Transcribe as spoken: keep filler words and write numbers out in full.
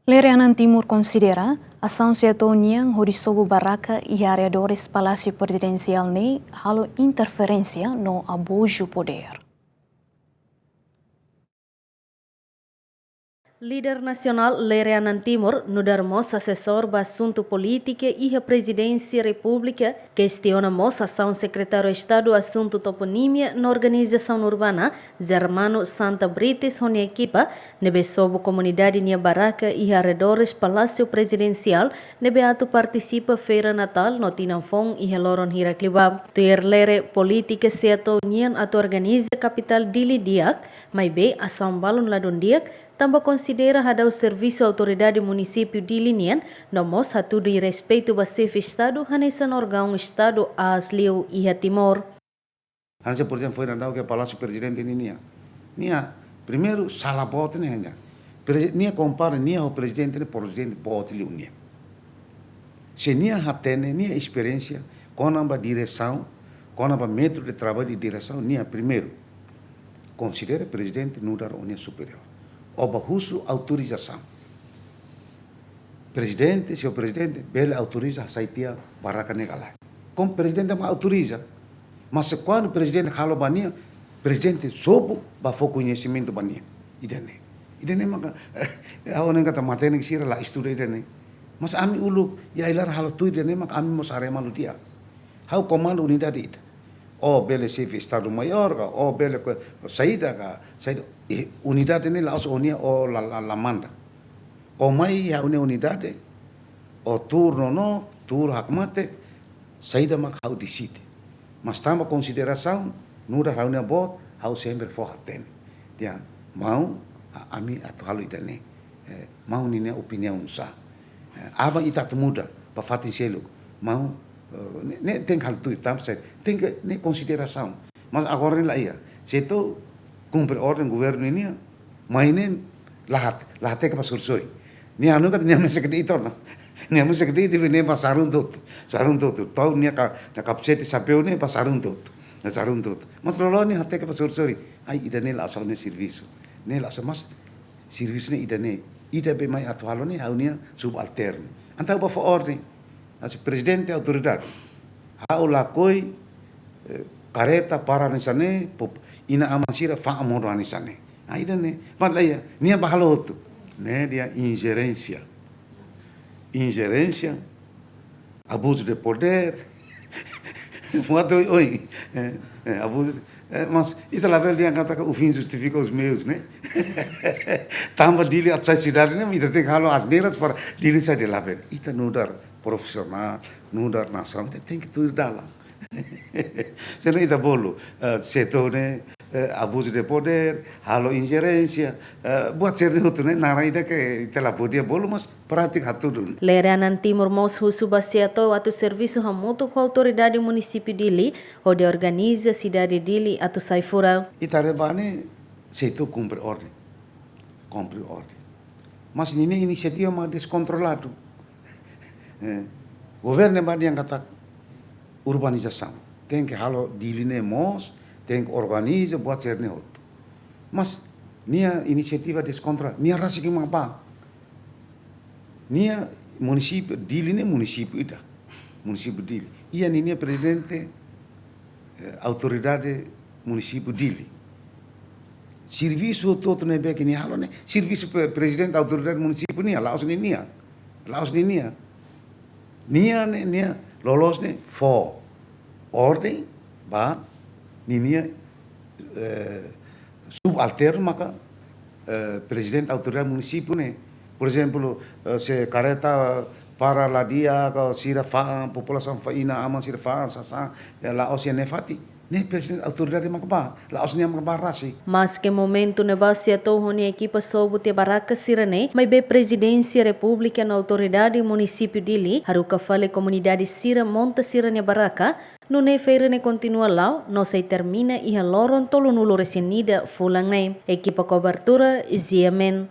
Lere Anan Timur konsidera asaun SEATOU nian hodi sobu barraka iha arredores Palásiu Prezidensiál ne'e halo interferénsia no abuzu podér. Líder nasionál Lere Anan Timur nu'udar mós asesór ba asuntu polítika iha Prezidénsia Repúblika kestiona mós asaun Sekretáriu Estadu Asuntu Toponímia no Organizasaun Urbana, Germano Santa Brites ho nia ekipa, ne'ebé sobu komunidade nia barraka iha arredores Palásiu Prezidensiál, ne'ebé atu partisipa Feira Natál no Tinan Foun iha loron hirak liubá. Tuir Lere, polítika SEATOU nian atu organiza kapitál Dili di'ak, maibé asaun balun ladún di'ak, tanba konsidera hadau servisu autoridade munisípiu Dili nian, no mós hatudu respeitu ba xefe Estadu hanesan órgaun Estadu aas liu iha Timor. Hanesan, por ezemplu, foin daudaun ke Palásiu Prezidente ninian. Nia, primeiru, sala boot ne'e hanya. Pre-, nia kompara nia ho prezidente ne'e, prezidente boot liu nia. Se nia hatene, nia esperiénsia, kona-ba diresaun, kona-ba métodu de traballu de diresaun, nia primeiru konsidera prezidente nu'udar ó-nia superiór. Ó bá husu autorizasaun. Prezidente, señór prezidente, bele autoriza hasai tiha barraka ne'e ka lae. Kon prezidente mak autoriza. Mas se kuandu prezidente halo ba nia, prezidente sobu bá fó koñesimentu ba nia. Ida-ne'e. Ida-ne'e maka, ha'u hanoin katak matenek sira la estuda ida-ne'e. Mas ami uluk, iha ai-laran halo tuir ida-ne'e maka ami mós haree malu tiha. Ha'u komandu unidade ida. Ó bele xefe Estadu Maiór ka, ó bele ko-, saida ka, saida. Eh, unidade ne'e la'ós ó-nia, ó la, la, la manda. Ó mai iha ó-nia unidade, ó tuur nonook, tuur hakmatek, saida mak ha'u deside. Mas tanba konsiderasaun, nu'udar ha'u-nia boot, ha'u sempre fó hatene. Dehan, maun, a-, ami atu halo ida-ne'e. Eh, maun ninia opiniaun sá. Eh, aban ita atu muda, ba fatin seluk. Maun, eh, ne'e, ne'e tenke halo tuir, tanba saida, tenke, ne'e konsiderasaun. Mas agora ne'e la iha. SEATOU kumpre orden governu nian, mai ne'e la hat-, la hateke ba sorin-sorin. Nia hanoin katak nia mesak de'it ona. Nia mesak de'it, ne'e bá sarun hotu. Sarun hotu. Tau nia ka-, nia kapasete xapeu ne'e bá sarun hotu. Nia sarun hotu. Mas loloos nia hateke ba sorin-sorin. Ai, ida-ne'e la'ós ha'u-nia servisu. Ne'e la'ós, mas servisu ne'e ida-ne'e. Ida be mai atu halo ne'e ha'u-nia subalternu. Entaun bá fó orden. Hanesan prezidente autoridade. Ha'u lakohi, eh, kareta para hanesan ne'e, pop-, inan-aman sira fa'an modo hanesan ne'e. Ah, ida-ne'e. Mas la iha, nia bá halo hotu. Ne'e dehan injerénsia. Injerénsia, abuzu de podér. Buat oioin. Eh, eh, abuzu. Eh, mas ita labele dehan katak o fim justifica os meios, ne'e? Tanba Dili atu sai sidade ne'e, ita tenke halo asneiras para Dili sai, labele. Ita nu'udar profisionál, nu'udar nasaun, ita tenke tuir dalan. Senão ita bolu, eh, SEATOU ne'e, eh, abuzu de podér, halo injerénsia, eh, buat sira-ne'e hotu ne'e, naran ida ke ita la podia bolu, mas prátika hatudu. Lere Anan Timur mós husu ba SEATOU atu servisu hamutuk ho autoridade munisípiu Dili, hodi organiza sidade Dili atu sai furak. Ita haree ba ne'e, SEATOU kumpre orden. Kumpre orden. Mas ninia inisiativa mak deskontroladu. Eh, governu bá dehan katak urbanizasaun. Tenke halo Dili ne'e moos, tenke organiza, buat sira-ne'e hotu. Mas nia inisiativa deskontroladu, nia rasik mak bá. Nia munisípiu Dili ne'e munisípiu ida. Munisípiu Dili. Iha ninia prezidente, eh, autoridade munisípiu Dili. Servisu hotu-hotu ne'ebé ke nia halo ne'e, servisu pe-, prezidente autoridade munisípiu nian, la'ós ninian. La'ós ninian. Nia ne'e, nia loloos ne'e fó orden ba ninia, eh, subalternu maka, eh, prezidente autoridade munisípiu ne'e. Por ezemplu, eh, se kareta para la di'ak, sira fa'an, populasaun fa'an, inan-aman sira fa'an, sasán, eh, la'ós iha ne'e fatin. Ne'e prezidente autoridade mak bá, la'ós nia mak bá rasik. Maske momentu ne'ebá SEATOU ho nia ekipa sobu tiha barraka sira-ne'e, maibé Prezidénsia Repúblika no autoridade munisípiu Dili haruka fali komunidade sira monta sira-nia barraka, nune'e feira ne'e kontinua la'o, no sei termina iha loron tolunulu-resin-ida fulan ne'e. Ekipa kobertura, G M N.